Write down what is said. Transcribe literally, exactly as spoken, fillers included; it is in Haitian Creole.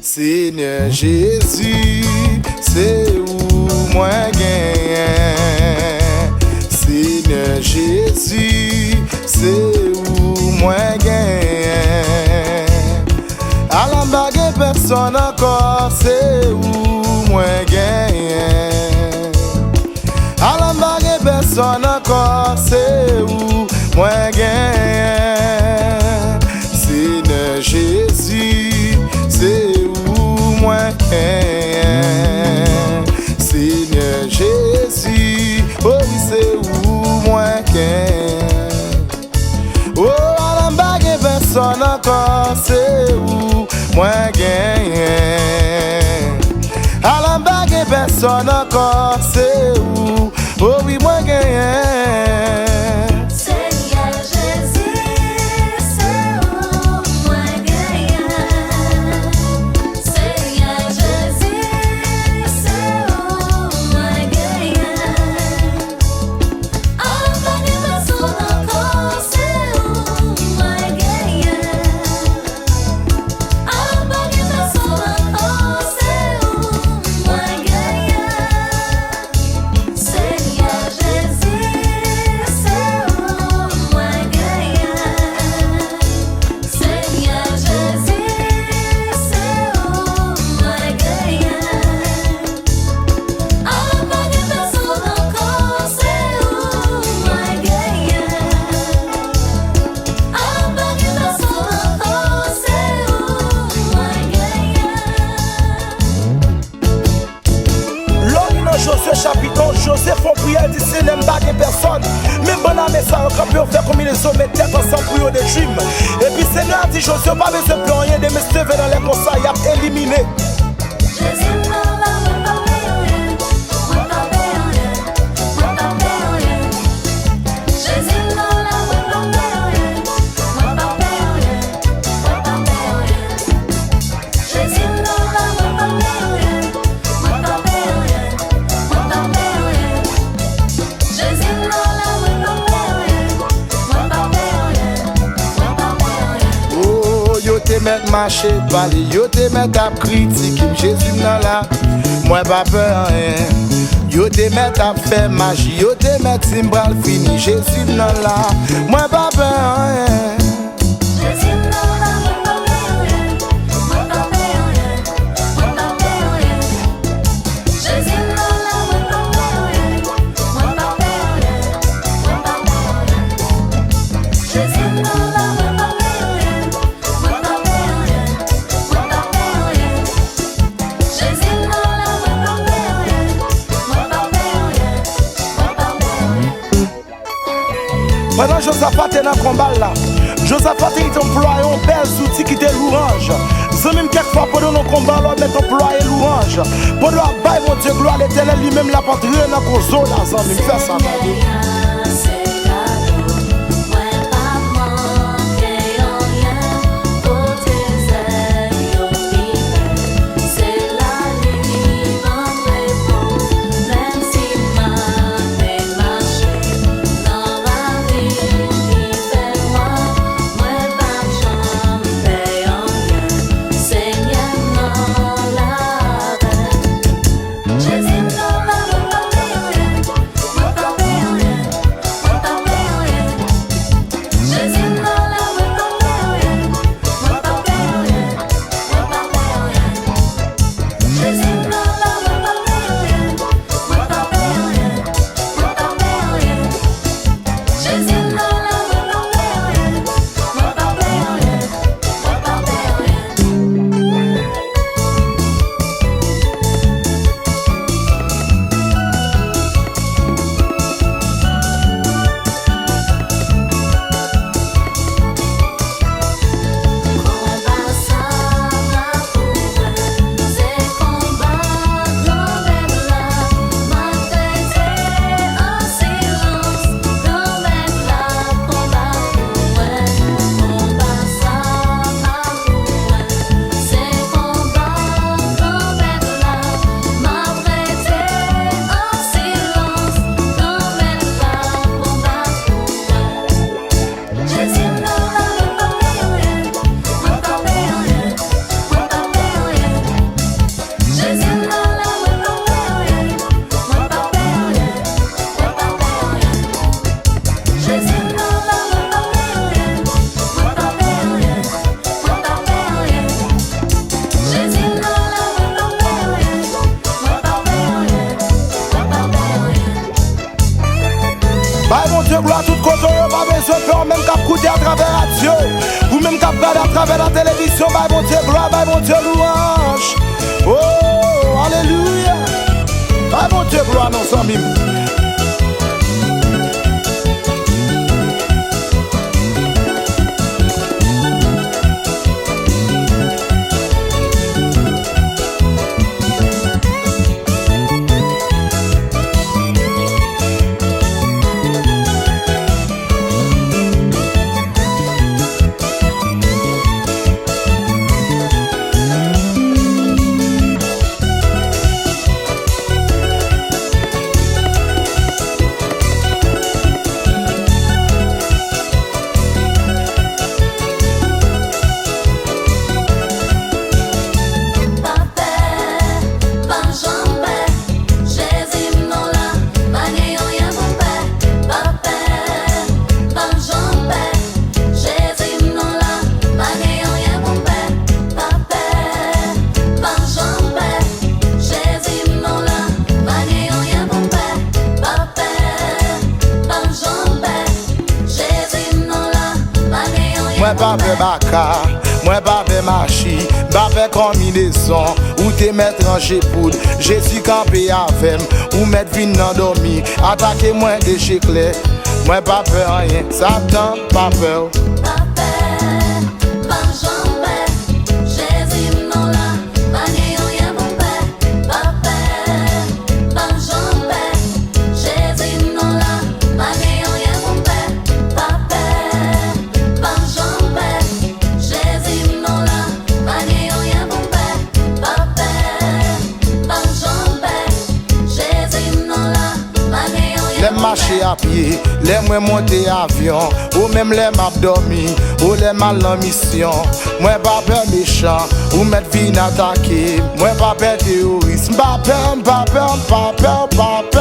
Senyè Jezi, se ou mwen genyen. Senyè Jezi, se ou mwen genyen. Ala m pa gen pèsonn ankò, se ou mwen genyen. Ala m pa gen pèsonn ankò, se ou mwen genyen. Senyè Jezi, se ou mwen genyen. Senyè Jezi, o wi, se ou mwen genyen. O, ala m pa gen pèsonn ankò, se ou mwen genyen. Ala m pa gen pèsonn ankò, se ou, o wi, mwen genyen. Senyè Jezi, se ou mwen genyen. Senyè Jezi, se ou mwen genyen. Ala m pa gen pèsonn ankò, se ou mwen genyen. Ala m pa gen pèsonn ankò, se ou mwen genyen. Senyè Jezi, se ou mwen genyen. Senyè Jezi, se ou mwen genyen. Ala m pa gen pèsonn ankò, se ou mwen genyen. Ala m pa gen pèsonn ankò, se ou mwen genyen. Lè w li nan Jozye chapit on, Jozye fè yon priyè, li di, Senyè, m pa gen pèsonn, men bann ame sa yo kanpe, yo fè konbinezon, met tèt ansanm pou yo detwi m. Epi Senyè a di Jozye, ou pa bezwen pè anyen, demen si Dye vle, nan lè konsa, y ap elimine. Jezi m nan la, mwen p ap pè anyen, mwen p ap pè anyen, mwen p ap pè anyen. Jezi m nan la, mwen p ap pè anyen, mwen p ap pè anyen, mwen p ap pè anyen. Jezi m nan la, mwen p ap pè anyen, mwen p ap pè anyen, mwen p ap pè anyen. Jezi m nan la, mwen p ap pè anyen, mwen p ap pè anyen, mwen p ap pè anyen. O, yo te mèt mache pale, yo te mèt ap kritike m, Jezi m nan la, mwen pa pè anyen. Yo te mèt ap fè maji, yo te mèt di m pral fini, Jezi m nan la, mwen pa pè anyen. Jezi m nan la, mwen p ap pè anyen, mwen p ap pè anyen, mwen p ap pè anyen. Jezi m nan la, mwen p ap pè anyen, mwen p ap pè anyen, mwen p ap pè anyen. Jezi m nan la, mwen p ap pè anyen, mwen p ap pè anyen, mwen p ap pè anyen. Jezi m nan la, mwen p ap pè anyen, mwen p ap pè anyen, mwen p ap pè anyen. Pandan Jozafa te nan konba l la, Jozafa te anplwaye yon bèl zouti ki te lwanj. Zanmi m, kèk fwa pandan w nan konba, lè w mèt anplwaye lwanj, pandan w ap bay Bondye glwa, Letènèl li menm l ap antre nan koze w la, zanmi m, fè sa tande. Sou pè, ou menm k ap koute atravè radyo, ou menm k ap gade atravè la televizyon, bay Bondye glwa, bay Bondye lwanj. Oh, alelouya. Bay Bondye glwa, non, zanmi m. Pa pè, pa janm pè. Jezi m non la, pa gen anyen pou m pè. Pa pè, pa janm pè. Jezi m non la, pa gen anyen pou m pè. Pa pè, pa janm pè. Jezi m non la, pa gen anyen pou m pè. Pa pè, pa janm pè. Jezi m non la, pa gen anyen pou m pè. Mwen pa pè baka, mwen pa pè machi, m pa pè konbinezon. Ou te mèt ranje poud, Jezi kanpe avè m. Ou mèt vin nan dòmi, atake mwen de je klè. Mwen pa pè anyen, Satan pa pè w. Pa pè, pa janm pè. Jezi m non la, pa gen anyen pou m pè. Pa pè, pa janm pè. Jezi m non la, pa gen anyen pou m pè. Pa pè, pa janm pè. Jezi m non la, pa gen anyen pou m pè. Pa pè, pa janm pè. Jezi m non la, pa gen anyen pou m pè. Lè m mache a pye, lè mwen monte avyon, ou menm lè m ap dòmi, ou lè m al nan misyon. Mwen pa pè mechan, ou mèt vin atake m. Mwen pa pè teworis, m pa pè, m pa pè, m pa pè, m pa pè.